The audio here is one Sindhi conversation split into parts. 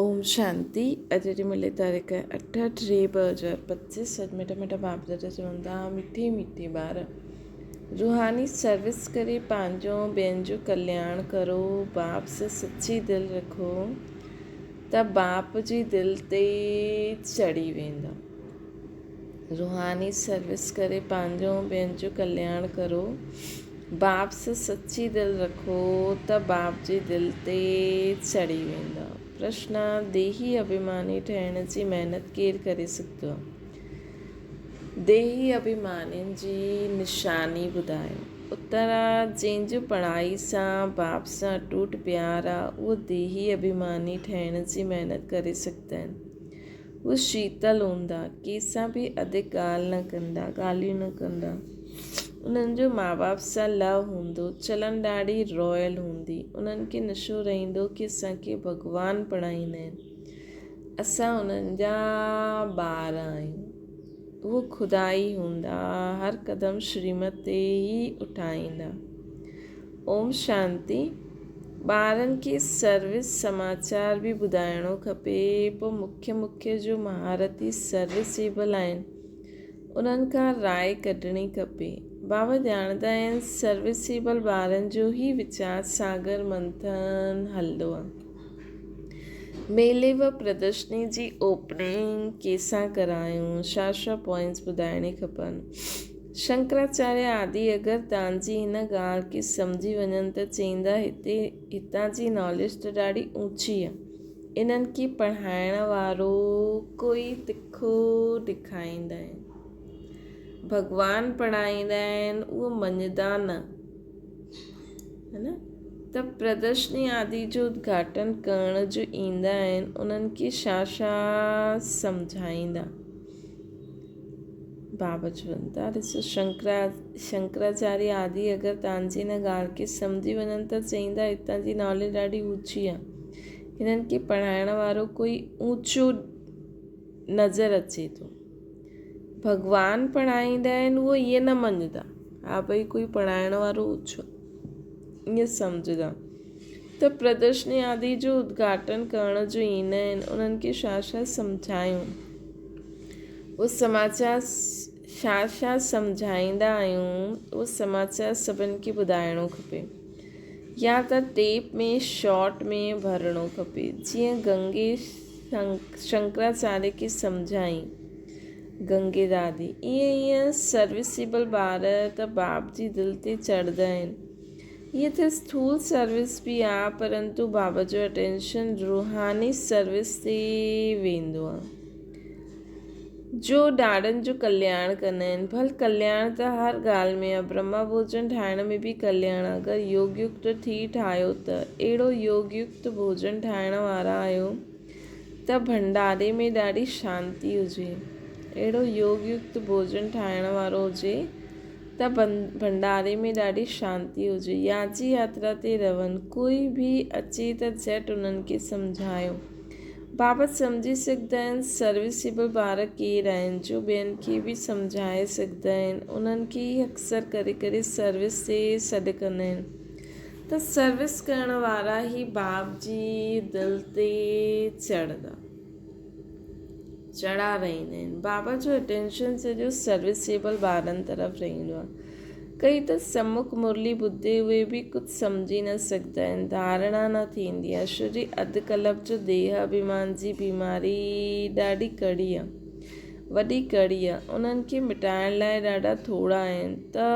اوم شانتي. اڄ جي ملي تاريخ 8/3/2025. اڄ مٺا مٺا باپ دادا چون ٿا، مٺي مٺي ٻار، روحاني سروس ڪري پنهنجو ۽ ٻين جو ڪلياڻ ڪرو. باپ سان سچي دل رکو ته باپ جي دل تي چڙهي ويندا. روحاني سروس ڪري پنهنجو ۽ ٻين جو ڪلياڻ ڪرو. باپ سان سچي دل رکو ته باپ جي دل تي چڙهي ويندا. پرشن، ديهي اڀيماني ٺهڻ جي محنت ڪير ڪري سگهندو آهي؟ ديهي اڀيمانين جي نشاني ٻڌايو. اتر، جنهن جو پڙهائي سان باپ سان اٽوٽ پيار آ، اهو ديهي اڀيماني ٺهڻ جي محنت ڪري سگهندا آهن. هو شيتل هوندا، ڪنهن سان به اڌڪ ڳالهه نه ڪندا، ڳالهيون نه ڪندا. انهن جو ماء باپ سان لهه هوندو، چلن ڏاڍي رائل هوندي. انهن کي نشو رهندو ڪي اسان کي ڀڳوان پڙهائيندا آهن، اسان انهن جا ٻار آهيون. اهو خدائي هوندا، هر قدم شريمت تي ئي اٺائيندا. اوم شانتي. ٻارن کي سروس سماچار به ٻڌائڻو کپي، پوء مکيه مکيه جو مهارتي سروسيبل آهن، انهن کان راء ڪڍڻي کپي. بابا ڄاڻندا آهن سروسيبل ٻارن جو هي ويچار ساگر منٿن هلندو آهي. ميلي و پردرشني جي اوپننگ ڪيسان ڪرايون، ڇا ڇا پوائنٽس ٻڌائڻي کپن. شنڪراچاريه آدي اگر تان جي هن ڳالهه کي سمجهي وڃن ته چئيندا هتي هتان جي ناليج ته ڏاڍي اوچي آ، انهن کي پڙهائڻ وارو ڪوئي تکو ڏکائيندا آهن. ڀڳوان پڙهائيندا آهن اهو مڃدا نه. ها نه ته پردرشني آدي جو ادگهاٽن ڪرڻ جو ايندا آهن انهن کي ڇا ڇا سمجهائيندا. بابا چون ٿا، ڏسو شنڪرا شنڪراچاريه آدي اگر توهان جي هن ڳالهه کي سمجهي وڃن ته چئيندا هتان جي ناليج ڏاڍي اوچي آهي. هنن کي پڙهائڻ وارو ڪوئي اوچو نظر اچي ٿو. ڀڳوان پڙهائيندا آهن اهو ائين نه مڃدا. ها ڀئي ڪوئي پڙهائڻ وارو اوچو ائين سمجهدا. ته پردرشني آدي جو ادگهاٽن ڪرڻ جو ايندا آهن انهن کي ڇا ڇا سمجهايون. اهو سماچار ڇا ڇا سمجهائيندا آهيون اهو سماچار سڀن کي ٻڌائڻو کپي يا ته ٽيپ ۾ شارٽ ۾ ڀرڻو کپي جيئن گنگي شنڪراچاريه کي سمجهائين گنگي دادي ائين ائين سروسيبل ٻار ته باپ جي دل تي چڙهندا آهن ائين ته اسٿول سروس به آ پرنتو بابا جو اٽينشن روحاني سروس تي ويندو آ. جو ڏاڏن جو ڪلياڻ ڪندا آهن. ڀل ڪلياڻ ته هر ڳالهه ۾ آ. برهما ڀوڄن ٺاهڻ ۾ به ڪلياڻ آ. اگر يوگ يڪت ٿي ٺاهيو ته اهڙو يوگ يڪت ڀوڄن ٺاهڻ وارا آهيو ته ڀنڊاري ۾ ڏاڍي شانتي هجي. اهڙو يوگ يڪت ڀوڄن ٺاهڻ وارو هجي ته ڀنڊاري ۾ ڏاڍي شانتي هجي. ياجي ياترا تي رهن. ڪوئي به اچي ته جهٽ انهن کي سمجهايو. بابت سمجهي سگهندا آهن. سروسيبل ٻار ڪير آهن جو ٻين کي به سمجهائي سگهندا آهن انهن کي ئي اڪثر ڪري ڪري سروس تي سڏ ڪندا آهن ته سروس ڪرڻ وارا ئي باب جي دل تي چڙهندا چڙها رهندا آهن. بابا جو اٽينشن سڄو سروسيبل ٻارن طرف رهندو آهي. ڪئي ته سمک مرلي ٻڌي اهي به ڪجهه سمجهي نه سگهندا آهن، ڌارڻا نه ٿيندي آهي. ڇو جي اڌ ڪلپ جو ديهه اڀيمان جي بيماري ڏاڍي ڪڙي آهي، وڏي ڪڙي آهي. انهن کي مٽائڻ لاء ڏاڍا ٿورا آهن ته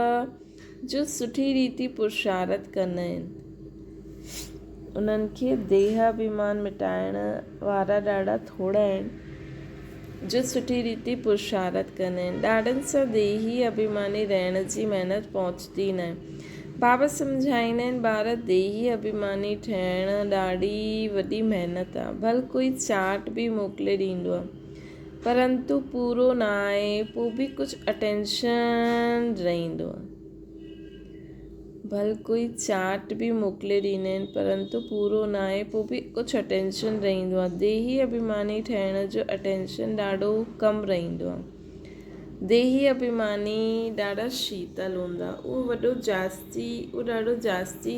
جو سٺي ريتي پرشارت ڪندا آهن. انهن کي ديهه اڀيمان مٽائڻ وارا ڏاڍا ٿورا آهن، جو سٺي ريتي پرشارت ڪندا آهن. ڏاڍن سان ديهي اڀيماني رهڻ جي محنت پهچندي ناهي. بابا سمجهائيندا آهن، ٻار ديهي اڀيماني ٺهڻ ڏاڍي وڏي محنت آهي. ڀل ڪوئي چارٽ به موڪلي ڏيندو آهي، پرنتو پورو نه آهي، پوء به ڪجهه اٽينشن رهندو آهي. ڀل ڪوئي چارٽ به موڪلي ڏيندا آهن پرنتو پورو ناهي پوء به ڪجهه اٽينشن رهندو آهي. ديهي اڀيماني ٺهڻ جو اٽينشن ڏاڍو ڪم رهندو آهي. ديهي اڀيماني ڏاڍا شيتل هوندا اهو وڏو جاستي اهو ڏاڍو جاستي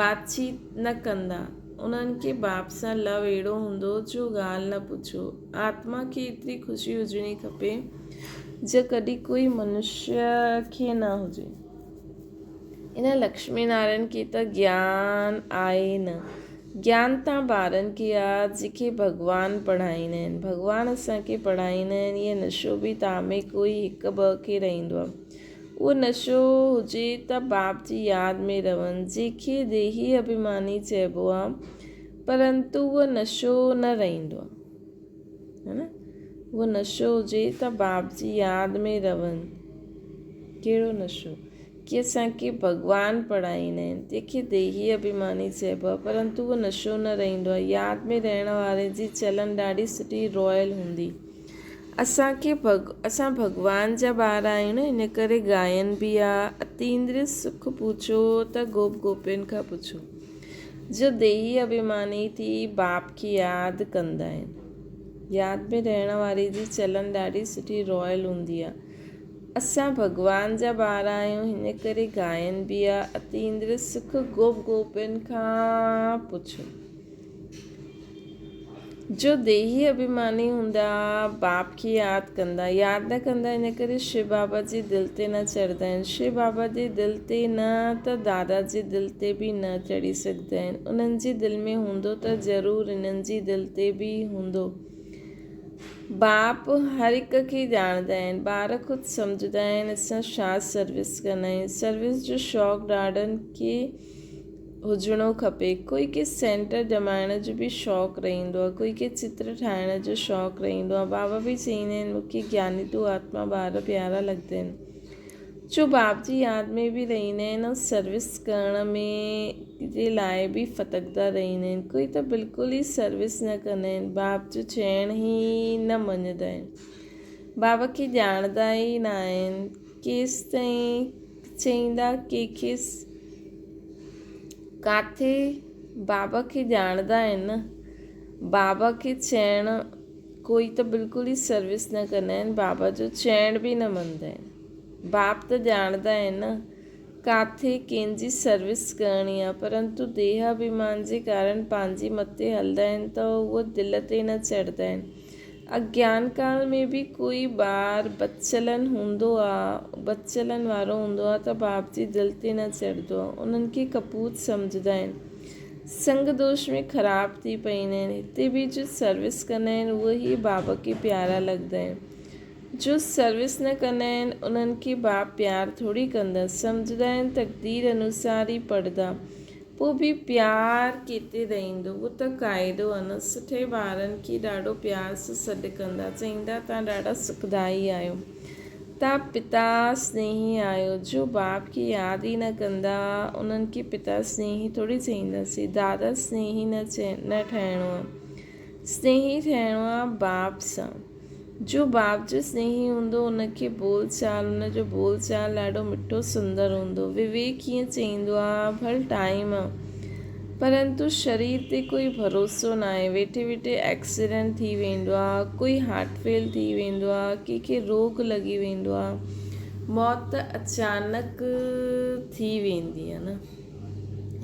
بات چيت نه ڪندا. انهن کي باپ سان لو اهڙو هوندو جو ڳالهه نه پڇو. آتما کي ايتري خوشي هجڻي کپي جو ڪڏهن ڪوئي منشيه کي نه هجي. ان لڪشمي نارائڻ کي ته گيان آهي نه. گيان تان ٻارن کي آ جيڪي ڀڳوان پڙهائيندا آهن. ڀڳوان اسان کي پڙهائيندا آهن. اهي نشو به تان ۾ ڪوئي هڪ ٻه کي رهندو آ. اهو نشو هجي ته باپ جي ياد ۾ رهن، جنهن کي ديهي اڀيماني چئبو آ، پرنتو اهو نشو نه رهندو آ. ها نه؟ اهو نشو هجي ته باپ جي ياد ۾ رهن. ڪهڙو نشو؟ ڪي اسان کي ڀڳوان پڙهائيندا آهن، تنهن کي ديهي اڀيماني چئبو آ، پرنتو اهو نشو نه رهندو آ. ياد ۾ رهڻ واري جي چلن ڏاڍي سٺي رائل هوندي. اسان کي اسان ڀڳوان جا ٻار آهيون نه ان ڪري ڳائن به آ اتيندري سک پڇو ته گوپ گوپين کان پڇو جو ديهي اڀيماني ٿي باپ کي ياد ڪندا آهن ياد ۾ رهڻ واري جي چلن ڏاڍي سٺي رائل هوندي آ اسان ڀڳوان جا ٻار آهيون هن ڪري ڳائن به آ اتيندري سک گوپ گوپين کان پڇو. جو ديهي اڀيماني هوندا، باپ کي ياد ڪندا، ياد نه ڪندا ان ڪري شو بابا جي دل تي نه چڙهندا آهن، شو بابا جي دل تي نه ته دادا جي دل تي به نه چڙهي سگهندا آهن، انهن جي دل ۾ هوندو ته ضرور انهن جي دل تي به هوندو. باپ هر هڪ کي ڄاڻندا آهن، ٻار خود سمجهندا آهن اسان ڇا سروس ڪندا آهيون، سروس جو شوق ڏاڏن کي هجڻو کپي. ڪوئي کي سينٽر ڄمائڻ جو به شوق رهندو آهي، ڪوئي کي چتر ٺاهڻ جو شوق رهندو آهي. بابا به چئيندا آهن مون کي گياني تون آتما ٻار پيارا لڳندا آهن. جو باپ جي ياد ۾ به رهندا آهن ۽ سروس ڪرڻ ۾ جي لاء به ڦتڪدا رهندا آهن. ڪوئي ته بلڪل ئي سروس نه ڪندا آهن، باپ جو چئڻ ئي نه مڃندا آهن. بابا کي ڄاڻندا ئي نه آهن. ڪيستائين چئيندا ڪي کيس ڪاٿي بابا کي ڄاڻندا آهن نه بابا کي چئڻ ڪوئي ته بلڪل ئي سروس نه ڪندا آهن بابا جو چئڻ به نه مڃدا آهن باپ ته ڄاڻندا آهن نه ڪاٿي ڪنهن جي سروس ڪرڻي آهي پرنتو ديهه اڀيمان جي ڪارڻ پنهنجي مت تي هلندا آهن ته اهو دل تي نه چڙهندا آهن اگيان ڪال ۾ به ڪوئي ٻار بدچلن هوندو آ، بدچلن وارو هوندو آ ته باپ جي دل تي نه چڙهندو آ، انهن کي ڪپوت سمجهندا آهن. سنگ دوش ۾ خراب ٿي پئيندا آهن. هتي به جو سروس ڪندا آهن اهي ئي باب کي پيارا لڳندا آهن. جو سروس نه ڪندا آهن انهن کي باپ پيار ٿوري ڪندا. سمجهندا آهن تقدير انوسار ئي پڙهندا. پوء به پيار ڪيتي رهندو؟ اهو ته قاعدو آ نه. سٺي ٻارن کي ڏاڍو پيار سان سڏ ڪندا، چئيندا تان ڏاڍا سکدائي آهيو. تان پتا سنيهي آهيو. جو باپ کي ياد ئي نه ڪندا، انهن کي پتا سنيهي ٿوري چئينداسين. دادا سنيهي نه ٺهڻو آ. سنيهي ٺهڻو آ باپ سان. جو باپ جو سنيهي هوندو ان کي ٻول چال ان جو ٻول چال ڏاڍو مٺو سندر هوندو. وويڪ ائين چئيندو آ ڀل ٽائيم آ پرنتو شرير تي ڪوئي ڀروسو ناهي ويٺي ويٺي ايڪسيڊنٽ ٿي ويندو آ ڪوئي هارٽ فيل ٿي ويندو آ ڪنهن کي روڳ لڳي ويندو آ موت ته اچانڪ ٿي ويندي آ نه.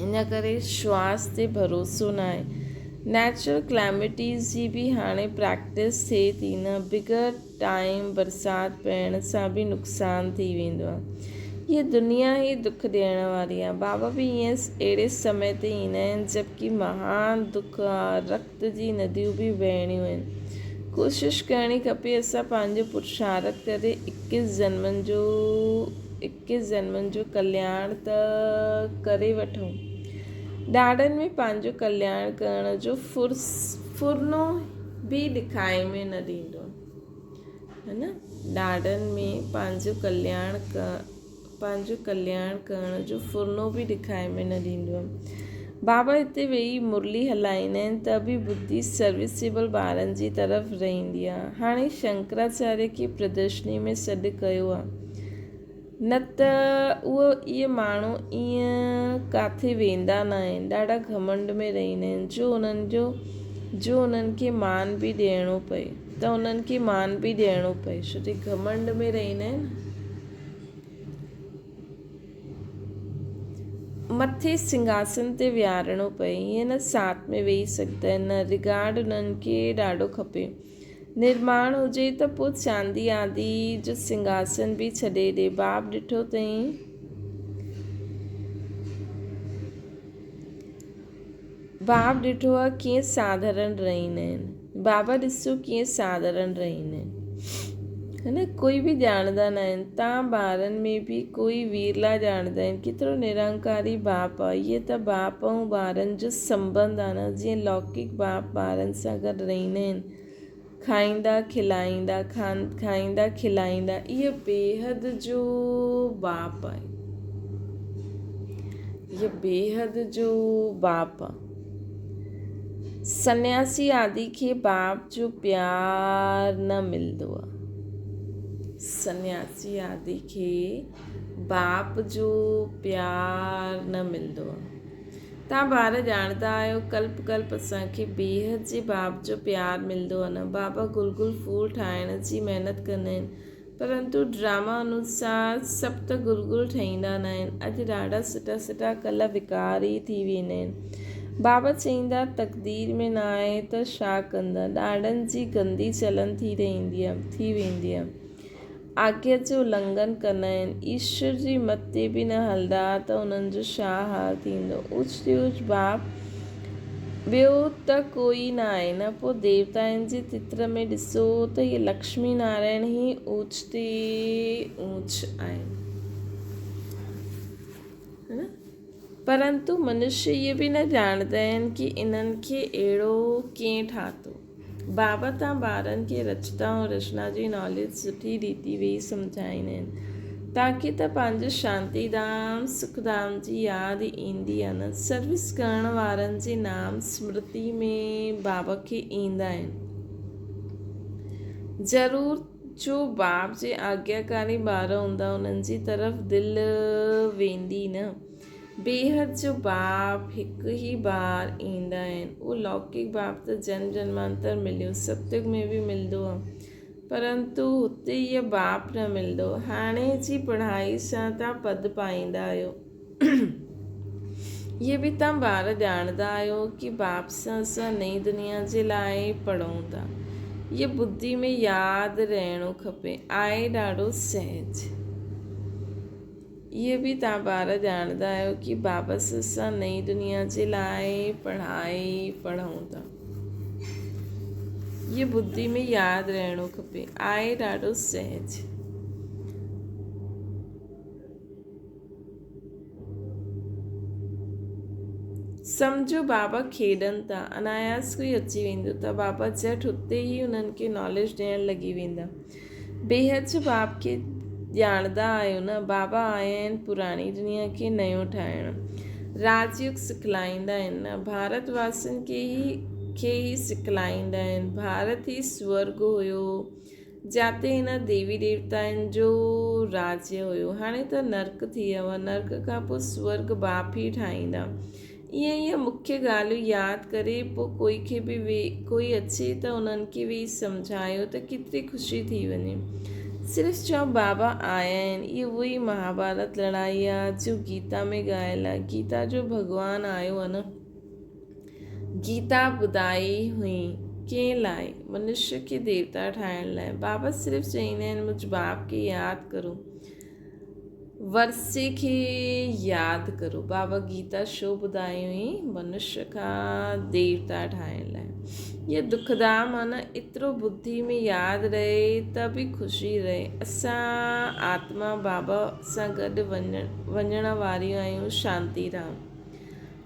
ان ڪري شواس تي ڀروسو ناهي. نيچرل ڪليمٽيز جي به هاڻي پريڪٽس ٿئي ٿي نه بغير ٽائيم برسات پوڻ سان به نقصان ٿي ويندو آهي. هيء دنيا ئي دک ڏيڻ واري آهي. بابا به ائين اهڙي سمي تي ايندا آهن جبڪه مهان دک آ، رڪت جي نديون به وهڻيون آهن. ڪوشش ڪرڻي کپي اسان پنهنجو پرشارٿ ڪري اڪيس جنمن جو اڪيس جنمن جو ڪلياڻ ته ڪري وٺون. ڏاڏن ۾ پنهنجو ڪلياڻ ڪرڻ جو ڦرنو به ڏکائي ۾ نه ڏيندو. ها نه؟ ڏاڏن ۾ پنهنجو ڪلياڻ پنهنجو ڪلياڻ ڪرڻ جو ڦرنو به ڏکائي ۾ نه ڏيندو. بابا هتي ويهي مرلي هلائيندا آهن ته به ٻڌي سروسيبل ٻارن جي طرف رهندي آهي. هاڻي شنڪراچاريه کي پردرشني ۾ سڏ ڪيو آهي. نه ته اهو اهي ماڻهو ائين ڪاٿي ويندا نه آهن، ڏاڍا گهمنڊ ۾ رهندا آهن، جو انهن جو جو انهن کي مان به ڏيڻو پئي ته انهن کي مان به ڏيڻو پئي ڇو جو گهمنڊ ۾ رهندا آهن. مٿي سنگهاسن تي ويهارڻو پئي. ائين نه ساٿ ۾ ويهي سگهندا آهن نه رگارڊ انهن کي ڏاڍو کپي. نرماڻ هجي ته پوء چاندي آدي جو سنگهاسن به ڇڏي ڏي. باب ڏٺو اٿئي. باب ڏٺو آ ڪيئن ساڌارڻ رهندا آهن. بابا ڏسو ڪيئن ساڌارڻ رهندا آهن. هه نه ڪوئي به ڄاڻندا نه آهن. تان ٻارن ۾ به ڪوئي ويرلا ڄاڻندا آهن. ڪيترو نرانڪاري باپ آ. اهي ته باپ ۽ ٻارن جو سنٻنڌ آ نه. جيئن لوڪڪ باپ ٻارن سان گڏ رهندا آهن. کائيندا کلائيندا کائيندا کلائيندا. اهي بيحد جو باپ آهي. اهي بيحد جو باپ آ. سنياسي آدي کي باپ جو پيار نه ملندو آ. سنياسي آدي کي باپ جو پيار نه ملندو آ. توهان ٻار ڄاڻندا آهيو ڪلپ ڪلپ اسان کي بيحد جي باپ جو پيار ملندو آ نه. بابا گل گل ڦول ٺاهڻ جي محنت ڪندا آهن. پرنتو ڊراما انوسار سڀ ته گل گل ٺهيندا ناهن. اڄ ڏاڍا سٺا سٺا ڪلهه وڪار ئي ٿي ويندا آهن. بابا چئيندا تقدير ۾ ناهي ته ڇا ڪندا. ڏاڍن جي گندي چلن ٿي رهندي آ ٿي ويندي آ. آگيا جو النگهن ڪندا آهن. ايشور جي مت تي به نه هلندا ته انهن جو ڇا حال ٿيندو. اوچ تي اوچ باپ ٻيو ته ڪوئي نه آهي نه پوء ديوتائن جي تتر ۾ ڏسو ته اهي لڪشمي نارائڻ ئي اوچ تي اوچ آهن. پرنتو منشي اهي به نه ڄاڻندا آهن ڪي انهن کي اهڙو ڪئين ٺاهتو. بابا تان ٻارن کي رچتا ۽ رچنا جي ناليج سٺي ريتي ويهي سمجهائيندا آهن. تاڪي ته پنهنجو شانتي ڌام، سک ڌام جي ياد ايندي آهي نه. سروس ڪرڻ وارن جي نام سمرتي ۾ بابا کي ايندا آهن. ضرور جو باپ جي آگياڪاري ٻار هوندا انهن جي طرف دل ويندي نه. بيحد جو باپ هڪ ئي بار ايندا آهن. اهو لوڪڪ باپ ته جنم جنمانتر مليو، ستيگ ۾ به ملندو آهي، پرنتو هتي اهو باپ نه ملندو. هاڻي جي پڙهائي سان تان پد پائيندا آهيو. اهي به تان ٻار ڄاڻندا آهيو ڪي باپ سان اسان نئين دنيا جي لاء پڙهون ٿا. اهي ٻڌي ۾ ياد رهڻو کپي. آهي ڏاڍو سهج. اهي به توهان ٻار ڄاڻندا آهيو ڪي بابا اسان نئين دنيا جي لاء پڙهائي پڙهون ٿا. اهي ٻڌي ۾ ياد رهڻو کپي. آهي ڏاڍو سهج. سمجهو بابا کيڏن ٿا. اناياس ڪوئي اچي ويندو ته بابا جهٽ اتي ئي انهن کي ناليج ڏيڻ لڳي ويندا. بيحد جو باپ کي ڄاڻندا آهيو نه؟ بابا آيا آهن پراڻي دنيا کي نيو ٺاهڻ. راج يوگ سکلائيندا آهن نه؟ ڀارت واسين کي ئي کي ئي سکلائيندا آهن. ڀارت ئي سورڳ هيو جاتي هن ديوي ديوتائن جو راجيه هيو. هاڻي ته نرڪ ٿي ويو آهي. نرڪ کان پوء سورڳ باپ ئي ٺاهيندا. ايئن ايئن مکيه ڳالهيون ياد ڪري پوء ڪوئي کي به وي ڪوئي اچي ته انهن کي ويهي سمجهايو ته ڪيتري خوشي ٿي وڃي. صرف چئو بابا آيا آهن. اهو اهو ئي مهاڀارت لڙائي آ جو گيتا ۾ ڳايل آ. گيتا جو ڀڳوان آيو آ نه. گيتا ٻڌائي هئي ڪنهن لاء؟ منشيه کي ديوتا ٺاهڻ لاء. بابا صرف چئيندا آهن مجھ باپ کي ياد ڪرو. ورثي کي ياد ڪرو. بابا گيتا ڇو ٻڌائي هئي؟ منشيه کان ديوتا ٺاهڻ لاء. هيء دکڌام آ نه، ايترو ٻڌي ۾ ياد رهي ته به خوشي رهي. اسان آتما بابا سان گڏ وڃڻ واريون آهيون شانتي ڌام.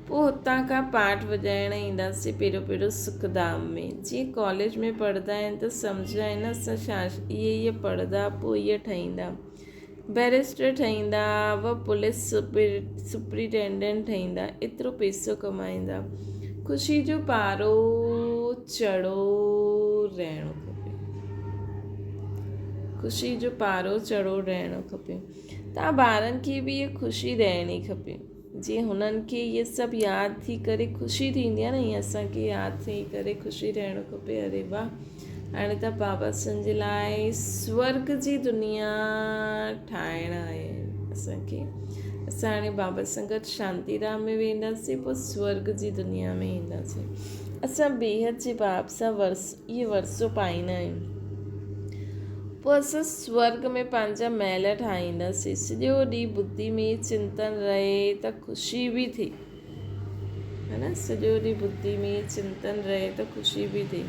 پوء هتان کان پاٺ وڄائڻ اينداسين پيرو پيرو سک ڌام ۾. جيئن ڪاليج ۾ پڙهندا آهن ته سمجهندا آهن نه اسان ڇا اهي اهي پڙهندا پوء اهي ٺهيندا. بئريسٽر ٺهيندا و پوليس سپرنٽينڊنٽ ٺهيندا ايترو پئسو ڪمائيندا خوشي جو پارو چڙهو رهڻو کپي خوشي جو پارو چڙهو رهڻو کپي تان ٻارن کي به اها خوشي رهڻي کپي جيئن هنن کي اهي سڀ ياد ٿي ڪري خوشي ٿيندي آهي نه ائين اسان کي ياد ٿي ڪري خوشي رهڻو کپي اري واهه هاڻي ته بابا سن جي لاء سورگ جي دنيا ٺاهڻ آهي اسان کي اسان هاڻي بابا سان گڏ شانتي ڌام ۾ وينداسين پوء سورڳ جي دنيا ۾ اينداسين. اسان بيحد جي باپ سان ورث اهي ورثو پائيندا آهيون. پوء اسان سورڳ ۾ پنهنجا محل ٺاهينداسين. سڄو ڏينهن ٻڌي ۾ چنتن رهي ته خوشي به ٿئي. ها نه سڄو ڏينهن ٻڌي ۾ چنتن رهي ته خوشي به ٿئي.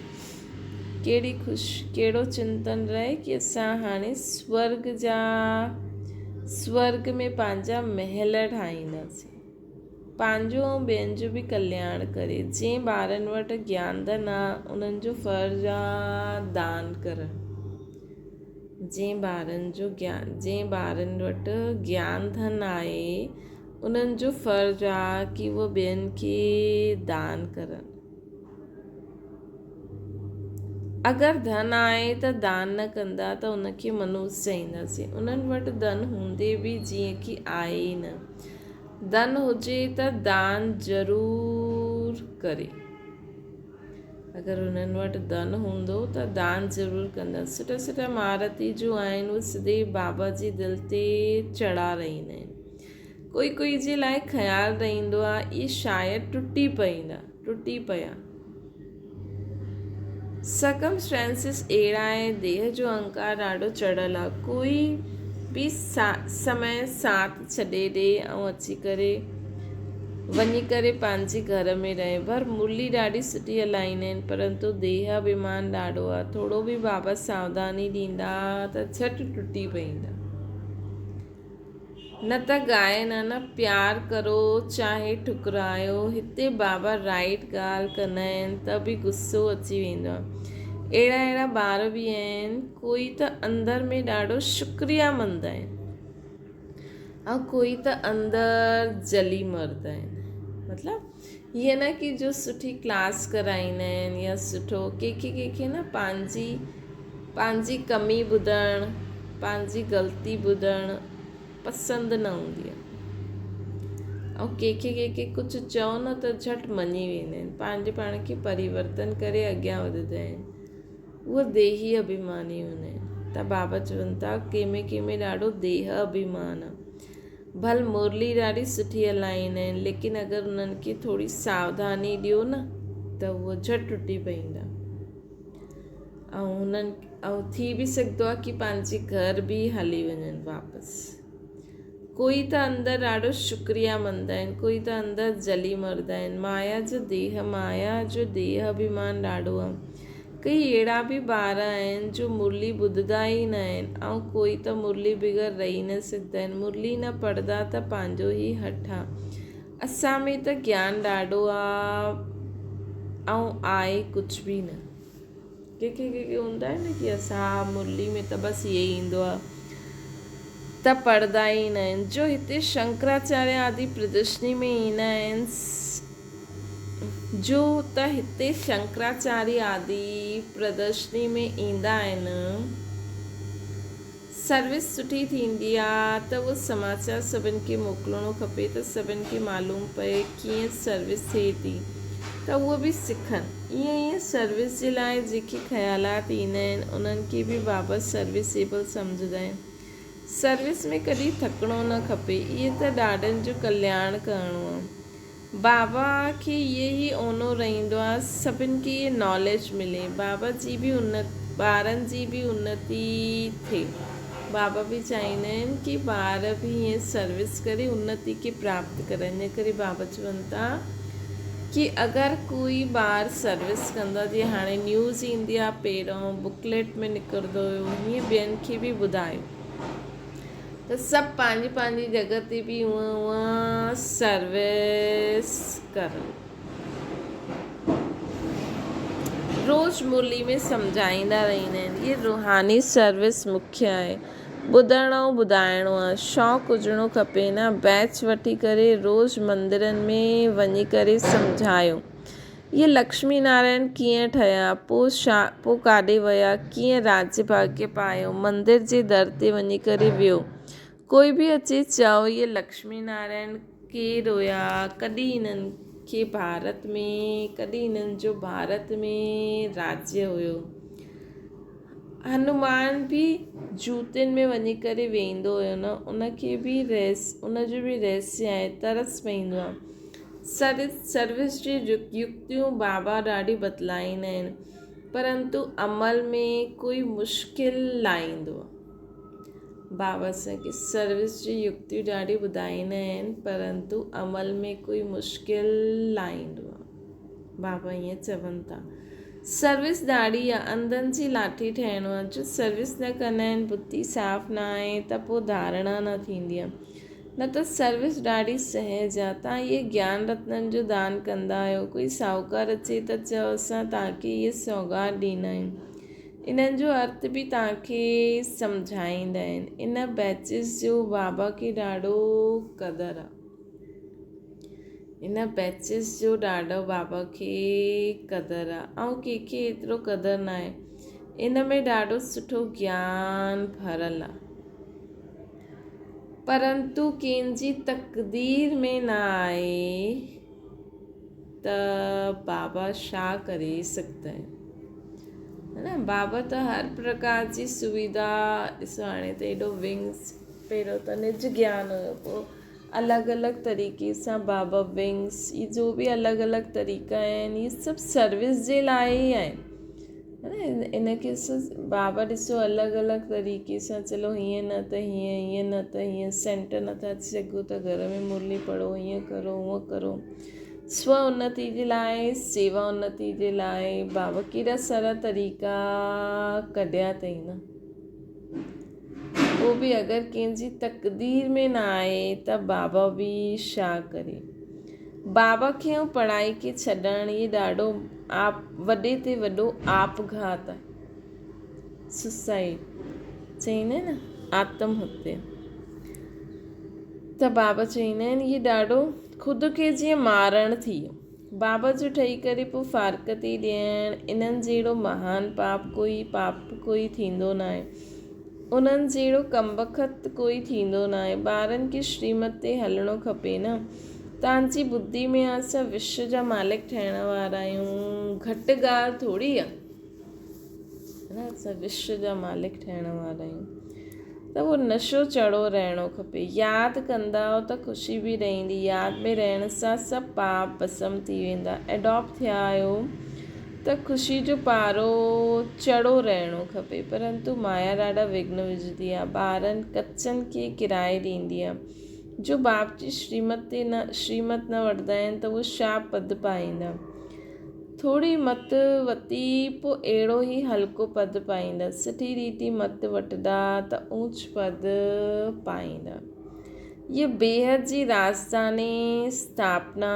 ڪهڙي خوش ڪهڙو چنتن رهي ڪي اسان هاڻي سورڳ جا سورڳ ۾ پنهنجا محل ٺاهينداسين. پنهنجو ۽ ٻين جو به ڪلياڻ ڪري. جنهن ٻارن وٽ گيان ڌن آ انهن جو فرض آ دان ڪرڻ. جنهن ٻارن جو گيان جنهن ٻارن وٽ گيان ڌن آهي انهن جو فرض آ ڪي اهي ٻين کي دان ڪرن. اگر ڌن آهي ته دان نه ڪندا ته ان کي منحوس چئينداسين. انهن وٽ ڌن هوندي به جيئن ڪي آهي ئي نه. ڌن هجي ته دان ضرور ڪري. اگر انهن وٽ ڌن هوندو ته دان ضرور ڪندا. سٺا سٺا مهارتي جو آهن اهي سڌي بابا جي دل تي چڙها رهندا آهن. ڪوئي ڪوئي جي لاء خيال رهندو آهي اهي شايد ٽٽي پئيندا. ٽٽي پيا. Circumstances اهڙا آهن، ديهه جو اهنڪار ڏاڍو چڙهيل آهي. ڪوئي به سمي ساٿ ڇڏي ڏي ۽ اچي ڪري وڃي ڪري پنهنجي گهر ۾ رهي. پر مرلي ڏاڍي سٺي هلائيندا آهن، پرنتو ديهه اڀيمان ڏاڍو آهي. ٿورو به بابا ساوڌاني ڏيندا ته جهٽ ٽٽي پئيندا. نه ته ڳائي نه نه پيار ڪرو چاهي ٺڪرايو هتي بابا رائيٽ ڳالهه ڪندا آهن ته به غصو اچي ويندو آهي اهڙا اهڙا ٻار به آهن ڪوئي ته اندر ۾ ڏاڍو شڪريا مند آهن ۽ ڪوئي ته اندر جلي مرد آهن مطلب هيئن نه ڪي جو سٺي ڪلاس ڪرائيندا آهن يا سٺو ڪنهن کي ڪنهن کي نه پنهنجي پنهنجي ڪمي ٻڌڻ پنهنجي غلطي ٻڌڻ پسند نه هوندي آهي ۽ ڪنهن کي ڪنهن کي ڪجهه چئو نه ته جهٽ مڃي ويندا آهن پنهنجي پاڻ کي پريورتن ڪري اڳيان وڌندا آهن اهي ديهي اڀيماني هوندا آهن ته بابا چون ٿا ڪنهن ۾ ڪنهن ۾ ڏاڍو ديهه اڀيمان آهي ڀل مرلي ڏاڍي سٺي هلائيندا آهن ليڪن اگر انهن کي ٿوري ساوڌاني ڏيو نه ته اهو جهٽ ٽٽي پئيندا ۽ هنن ۽ ٿي به سگهندو آهي ڪي پنهنجي گهر به هلي وڃن واپس ڪوئي ته اندر ڏاڍو شڪريا مند آهن ڪوئي ته اندر جلي مردا آهن مايا جو ديهه مايا جو ديهه اڀيمان ڏاڍو آهي ڪي اهڙا به ٻار آهن جو مرلي ٻڌندا ئي نه آهن ۽ ڪوئي ته مرلي بغير رهي نه سگهندا آهن. مرلي نه پڙهندا ته پنهنجو ئي هٺ آ. اسان ۾ ته گيان ڏاڍو آ ۽ آهي ڪجهه به نه. ڪي ڪي ڪي ڪي هوندا آهن نه ڪي اسان مرلي ۾ ته بس اهي ايندو آ ته پڙهندا ئي نه آهن. جو هتي شنڪراچاريه آدي پردرشني ۾ ايندا آهن. جو ته هتي شنڪراچاريه آدي پردرشني ۾ ايندا آهن. سروس سٺي ٿيندي آ ته اهو سماچار سڀن کي موڪلڻو کپي ته سڀن کي معلوم پئي ڪيئن سروس ٿئي ٿي ته اهو به سکن. ايئن ايئن سروس جي لاء جيڪي خيالات ايندا آهن انهن کي به بابا سروسيبل سمجهندا آهن. سروس ۾ ڪڏهن ٿڪڻو نه کپي. اهي ته ڏاڏن جو ڪلياڻ ڪرڻو آ. بابا کي اهي ئي اونو رهندو آ سڀن کي اهي ناليج ملي بابا جي به انت ٻارن جي به انتي ٿئي بابا به چاهيندا آهن ڪي ٻار به ائين سروس ڪري انتي کي پراپت ڪرن ان ڪري بابا چون ٿا ڪي اگر ڪوئي ٻار سروس ڪندو آ جيئن هاڻي نيوز ايندي آ پهريون بڪليٽ ۾ نڪرندو هيو هيئن ٻين کي به ٻڌايو. ته سڀ پنهنجي پنهنجي جڳهه تي به اونئن اونئن سروس ڪرن. روز مرلي ۾ سمجهائيندا رهندا آهن. هيء روحاني سروس مکيه آهي. ٻڌڻ ۽ ٻڌائڻو آهي. شوق هجڻو کپي نه. بيچ وٺي ڪري روز مندرن ۾ وڃي ڪري سمجهايو. اهي لڪشمي نارائڻ ڪيئن ٺهيا، پوء ڇا، پوء ڪاڏي ويا، ڪيئن راڄ ڀاڳيه پايو، مندر جي در تي وڃي ڪري ويو. ڪوئي به اچي چئو اهي لڪشمي نارائڻ ڪير هيا، ڪڏهن هنن کي ڀارت ۾، ڪڏهن هنن جو ڀارت ۾ راجيه هيو. هنومان به جوتين ۾ وڃي ڪري ويهندو هيو نه ان کي به رهس ان جو به رهسيه آهي ترس پئيندو آهي. سروس جي يڪتيون بابا ڏاڍي بتلائيندا آهن پرنتو عمل ۾ ڪوئي مشڪل لائيندو آهي. بابا اسان کي سروس جي يڪتيون ڏاڍي ٻڌائيندا آهن پرنتو عمل ۾ ڪوئي مشڪل لائيندو آهي. بابا ائين چون ٿا. سروس ڏاڍي آهي انڌن جي لاٺي ٺهڻو آهي جو سروس نه ڪندا آهن بتي صاف نه آهي ته پوء ڌارڻا نه ٿيندي آهي. نه ته سروس ڏاڍي سهج آ. توهان اهي گيان رتنن جو دان ڪندا آهيو. ڪوئي ساهوڪار اچي ته چئو اسان توهان کي اهي سوغات ڏيندا آهيون. انهن جو ارٿ به توهان کي سمجهائيندا آهن. ان بيچز جو بابا کي ڏاڍو قدر آ. ان بيچز جو ڏاڍو بابا کي قدر آ ۽ ڪنهن کي ايترو قدر ناهي. ان ۾ ڏاڍو سٺو گيان ڀرل آ. پرنتو ڪنهن جي تقدير ۾ نه آهي ته بابا ڇا ڪري سگهندا آهن نه بابا ته هر پرڪار جي سويڌا ڏسو هاڻي ته ايڏو ونگس پهريون ته نج گيان هيو پوء الڳ الڳ طريقي سان بابا ونگس هي جو به الڳ الڳ طريقا آهن هي سڀ سروس جي لاء ئي آهن ان کي بابا ڏسو الڳ الڳ طريقي سان چلو هيئن نه ته هيئن هيئن نه ته هيئن سينٽر نٿا اچي سگهو ته گهر ۾ مرلي پڙهو هيئن ڪرو هونئن ڪرو سو انتي جي لاء سيوا انتي جي لاء بابا ڪيڏا سارا طريقا ڪڍيا اٿئي نه پوء به اگر ڪنهن جي تقدير ۾ نه آهي ته بابا به ڇا ڪري. بابا کي ۽ پڙهائي کي ڇڏڻ هي ڏاڍو آپ وڏي تي وڏو آپگهات آهي. سوسائيڊ چئيندا آهن نه آتم هتيا. ته بابا چئيندا آهن هي ڏاڍو خود کي جيئن مارڻ ٿي ويو. بابا جو ٺهي ڪري پوء فارقتي ڏيڻ انهن جهڙو مهان پاپ ڪوئي پاپ ڪوئي ٿيندو ناهي. انهن جهڙو ڪمبخت ڪوئي ٿيندو ناهي. ٻارن کي شريمت تي هلڻو کپي نه. توهان جي ٻڌي ۾ آ اسان وشو جا مالڪ ٺهڻ وارا آهيون. گهٽ ڳالهه ٿوري آ. نه اسان وشو جا مالڪ ٺهڻ وارا آهيون ته اهو نشو چڙهو رهڻو کپي. ياد ڪندائو ته خوشي به رهندي. ياد ۾ رهڻ سان سڀ پاپ ڀسم ٿي ويندا. ايڊاپٽ ٿيا آهيو ته خوشي جو پارو چڙهو رهڻو کپي. پرنتو مايا ڏاڍا وگهن وجهندي آهي. ٻارن ڪچن کي ڪرائي ڏيندي آهي. جو باپ جي شريمت تي نه شريمت نه وٺندا آهن ته اهو ڇا پد پائيندا. ٿوري مت وتي پوء اهڙو ئي هلڪو پد پائيندا. سٺي ريتي مت وٺندا ته اوچ پد پائيندا. هيء بيحد جي راڄڌاني اسٿاپنا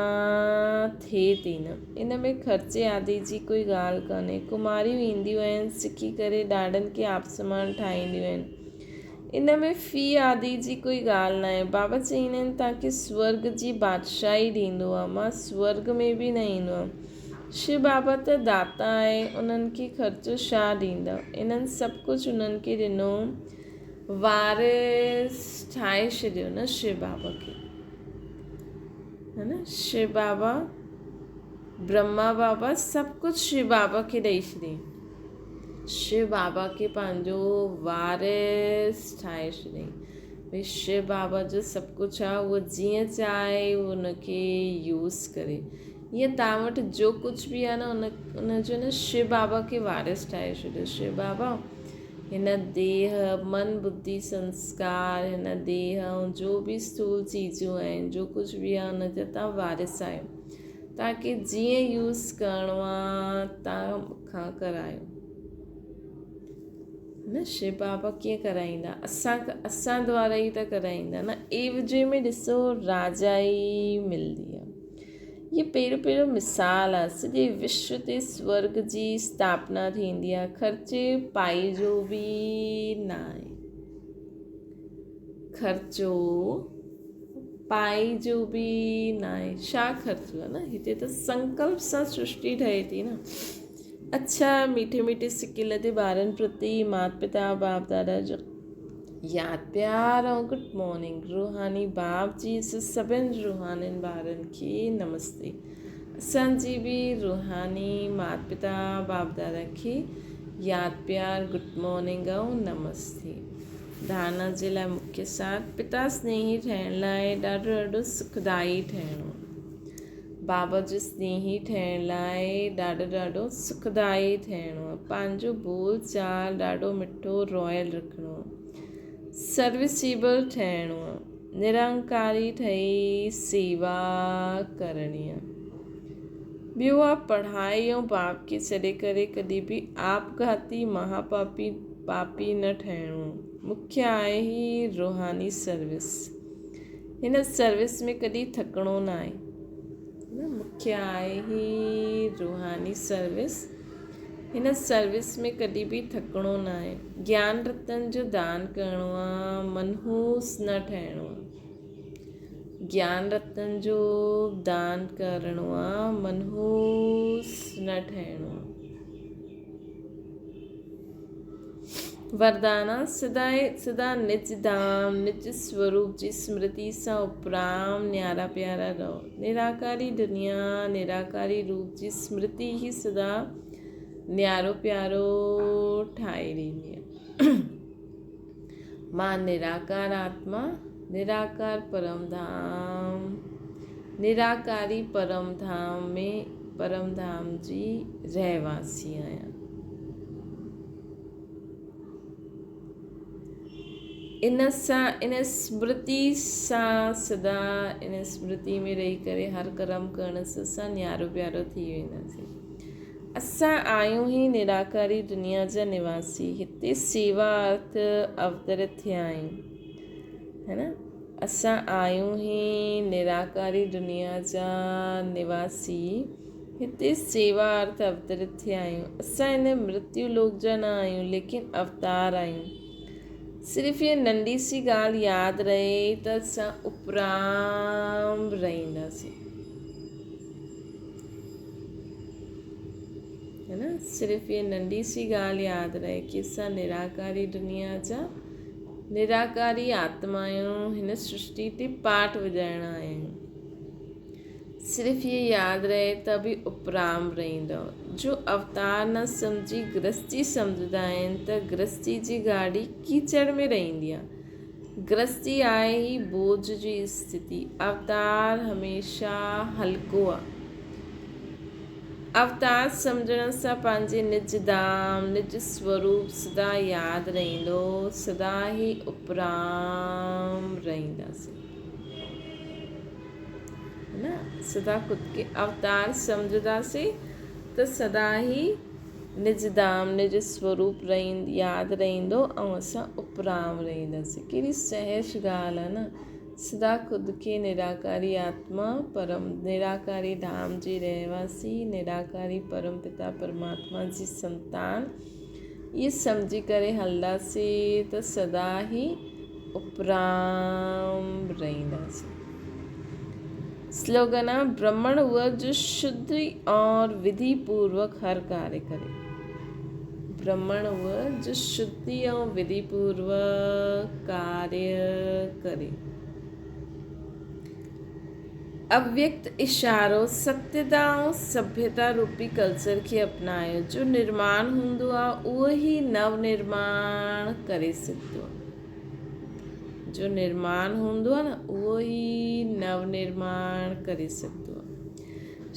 ٿئي ٿي نه. ان ۾ خرچي آدي جي ڪوئي ڳالهه ڪانهي. ڪماريون اينديون آهن، سکي ڪري ڏاڏن کي آپسمان ٺاهينديون آهن. ان ۾ في آدي جي ڪوئي ڳالهه ناهي. بابا چئيندا آهن توهان کي سورڳ جي بادشاهي ڏيندو آهيان. مان سورڳ ۾ به نه ايندو آهيان. شو بابا ته داتا آهي، انهن کي خرچو ڇا ڏيندؤ؟ انهن سڀ ڪجهه انهن کي ڏنو، وارث ٺاهي ڇڏيو نه شو بابا کي. ها نه شو بابا، برهما بابا سڀ ڪجهه شو بابا کي ڏئي ڇڏيائين. شو بابا کي پنهنجو وارث ٺاهي ڇڏيائين. ڀئي شو بابا جو سڀ ڪجهه آهي اهو جيئن چاهي اهو ان کي يوز ڪري. ائين توهان وٽ جو ڪجهه به آهي نه ان ان جو نه شو بابا کي وارث ٺاهي ڇڏيو. شو بابا هن ديهه من ٻڌي سنسڪار هن ديهه ۽ جو به اسٿول چيزون آهن جو ڪجهه به آهي ان جا توهان وارث آهيو. توهان کي جيئن يوز ڪرڻو آ توهان کان ڪرايو نه شو بابا ڪيئن ڪرائيندا اسان اسان دوارا ئي ته ڪرائيندا نه عيوضي ۾ ڏسو راجا ئي ملندي آ هي پهريون پهريون مثال آ سڄي وشو تي سورگ جي اسٿاپنا ٿيندي آ خرچي پائي جو به ناهي خرچو پائي جو به ناهي ڇا خرچو آهي نه هتي ته سنڪلپ سان سرشٽي ٺهي ٿي نه اڇا ميٺي ميٺي سڪيل تي ٻارن پرتي مات پتا باپ دادا جو ياد پيار ۽ گڊ مارننگ روحاني باپ جي سڀن روحانين ٻارن کي نمستي اسان جي به روحاني مات پتا باپ دادا کي ياد پيار، گڊ مارننگ ۽ نمستي. ڌارڻا جي لاء مکيه سار، پتا سنيهي ٺهڻ لاء ڏاڍو ڏاڍو سکدائي ٺهڻو. بابا جو سنيهي ٺهڻ لاء ڏاڍو ڏاڍو سکدائي ٺهڻو. پنهنجو بول چال ڏاڍو مٺو رائل رکڻو. سروسيبل ٺهڻو. نرنڪاري ٺهي سيوا ڪرڻي. ٻيو آ پڙهائي ۽ باپ کي ڇڏي ڪري ڪڏهن به آپگهاتي مهاپاپي پاپي نه ٺهڻو. مکيه آهي هي روحاني سروس. هن سروس ۾ ڪڏهن ٿڪڻو ناهي. مکيه آهي هي روحاني سروس. هن سروس ۾ ڪڏهن به ٿڪڻو ناهي. گيان رتن جو دان ڪرڻو آ، منحوس نه ٺهڻو آ. گيان رتن جو دان ڪرڻو آ، منحوس نه ٺهڻو آ. وردانا، سدائين سدا نج ڌام، نج سوروپ جي سمرتي سان اپرام نيارا پيارا رهو. نراڪاري دنيا، نراڪاري روپ جي سمرتي ئي سدا نيارو پيارو ٺاهي ڏيندي آ. مان نراڪار آتما، نراڪار پرم ڌام، نراڪاري پرم ڌام ۾ پرم ڌام جي رهواسي آهيان. ان سان ان سمرتي سان سدا ان سمرتي ۾ رهي ڪري هر ڪرم ڪرڻ سان اسان نيارو پيارو ٿي وينداسين. اسان آهيون ئي نراڪاري دنيا جا نواسي، هتي سيوا ارٿ اوترت ٿيا آهيون. هي نه؟ اسان آهيون ئي نراڪاري دنيا جا نواسي، هتي سيوا ارٿ اوترت ٿيا آهيون. اسان هن مرتيو لوڪ جا نه آهيون، ليڪن اوتار آهيون. صرف هيء ننڍي سي ڳالهه ياد رهي ته اسان اپرام رهنداسين. هي نه؟ صرف هيء ننڍي سي ڳالهه ياد رهي ڪي اسان نراڪاري دنيا جا نراڪاري آتما آهيون، هن سرشٽي تي پاٺ وڄائڻ آيا آهيون. صرف هيء ياد رهي ته به اپرام رهندؤ. جو اوتار نه سمجهي گرهستي سمجهندا آهن ته گرهستي جي گاڏي ڪيچڙ ۾ رهندي آهي. گرهستي آهي ئي بوجهه جي استٿي. اوتار هميشه هلڪو آهي. اوتار سمجهڻ سان پنهنجي نج ڌام، نج سوروپ سدا ياد رهندو، سدا ئي اپرام رهنداسين. نه سدا خود کي اوتار سمجهنداسين ته سدا ئي نج ڌام، نج سوروپ رهند ياد رهندو ۽ اسان اپرام رهنداسين. ڪهڙي سهج ڳالهه آهي نه. سدا خود کي نراڪاري آتما، پرم نراڪاري ڌام جي رهواسي، نراڪاري پرم پتا پرماتما جي سنتان اهي سمجهي ڪري هلنداسين ته سدا ئي اپرام رهنداسين. سلوگن آ، برهمڻ اهو جو شڌي اور وڌي پوروڪ هر ڪاريه ڪري. برهمڻ اهو جو شڌي ۽ وڌي پوروڪ ڪاريه ڪري. اويڪت اشارو، ستيتا ۽ سڀيتا روپي ڪلچر کي اپنايو. جو نرماڻ هوندو آ، اهو ئي نو نرماڻ ڪري سگهندو آ. جو نرماڻ هوندو آ نه، اهو ئي نو نرماڻ ڪري سگهندو آ.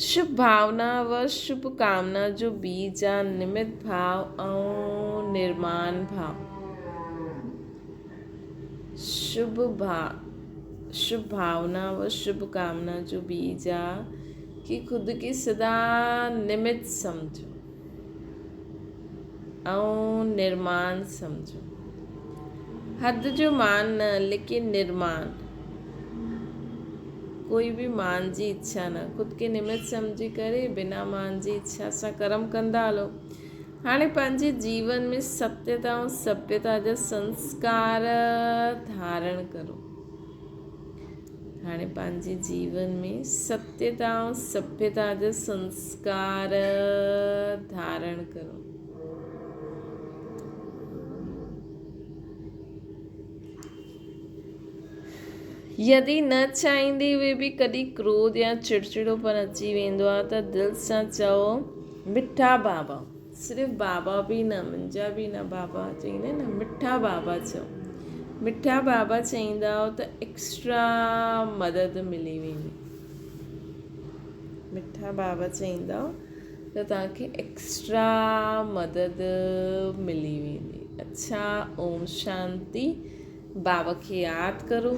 شڀ ڀاونا و شڀ ڪامنا جو بيج آ نمت ڀاو ۽ نرماڻ ڀاو. شڀ ڀا شڀ ڀاونا و شڀ ڪامنا جو بيج آ ڪي خود کي سدا نمت سمجهو ۽ نرمان سمجهو. حد جو مان نه ليڪن نرمان. ڪوئي به مان جي اڇا نه. خود کي نمت سمجهي ڪري بنا مان جي اڇا سان ڪرم ڪندا هلو. هاڻي پنهنجي جيون ۾ ستيتا ۽ سڀيتا جا سنسڪار ڌارڻ ڪرو. هاڻي پنهنجي جيون ۾ ستيتا ۽ سڀيتا جا سنسڪار ڌارڻ ڪرو. يدي نه چاهيندي هئي به ڪڏهن ڪروڌ يا چڙچڙوپن اچي ويندو آهي ته دل سان چئو، مٺا بابا! صرف بابا به نه، منهنجا به نه بابا چئيندا آهن نه، مٺا بابا چئو. مٺا بابا چئيندؤ ته ايڪسٽرا مدد ملي ويندي. مٺا بابا چئيندؤ ته توهان کي ايڪسٽرا مدد ملي ويندي. اڇا اوم شانتي. بابا کي ياد ڪرو.